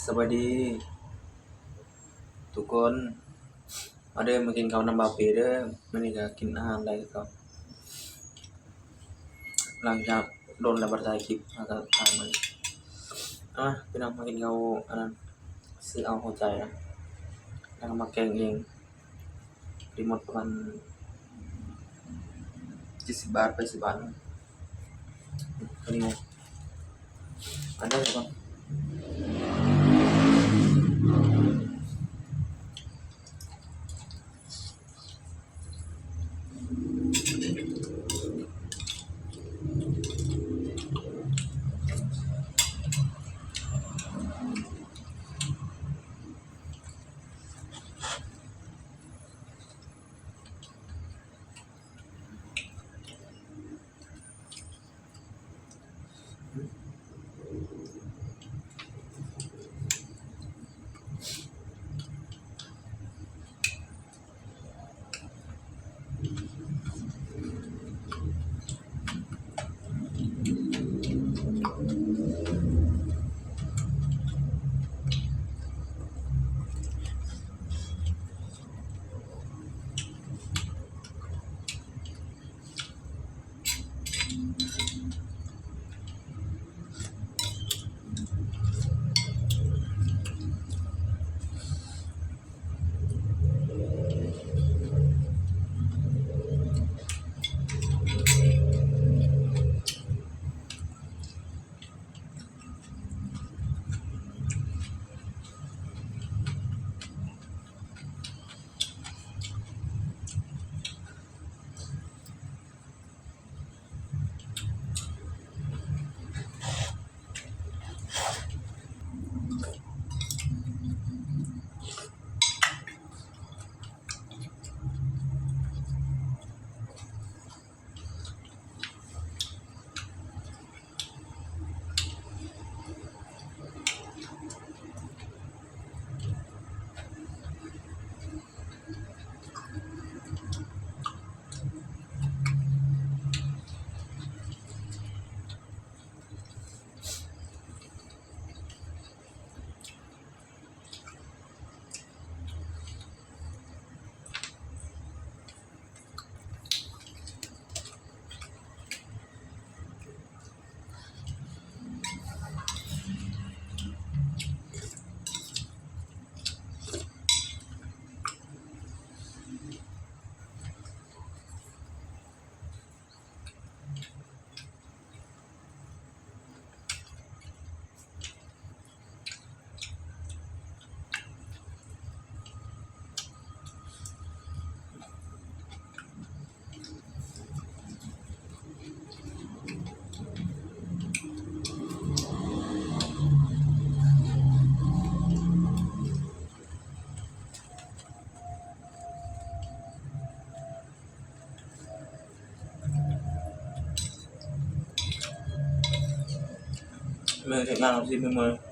ສະບາຍດີທຸກຄົນ ມາເດີ ມາກິນເຂົ້ານຳບ່າວເປເດີ. ມື້ນີ້ກະກິນອາຫານໄດ້ຄືເກົ່າ ຫຼັງຈາກດົນແລ້ວບໍ່ໄດ້ຖ່າຍຄລິບ ເຮົາກະຖ່າຍມື້ນີ້. ມາພີ່ນ້ອງ ມາກິນເຂົ້າອັນນັ້ນ ຊື້ເອົາຫົວໃຈນະ ແລ້ວກະມາແກງເອງ. ໄດ້ໝົດປະມານເຈັດສິບບາດ ແປດສິບບາດ ເທົ່ານີ້. ອັນນັ້ນກ່ອນ. ມື້ເຮັດງານຂອງຊີມມື້.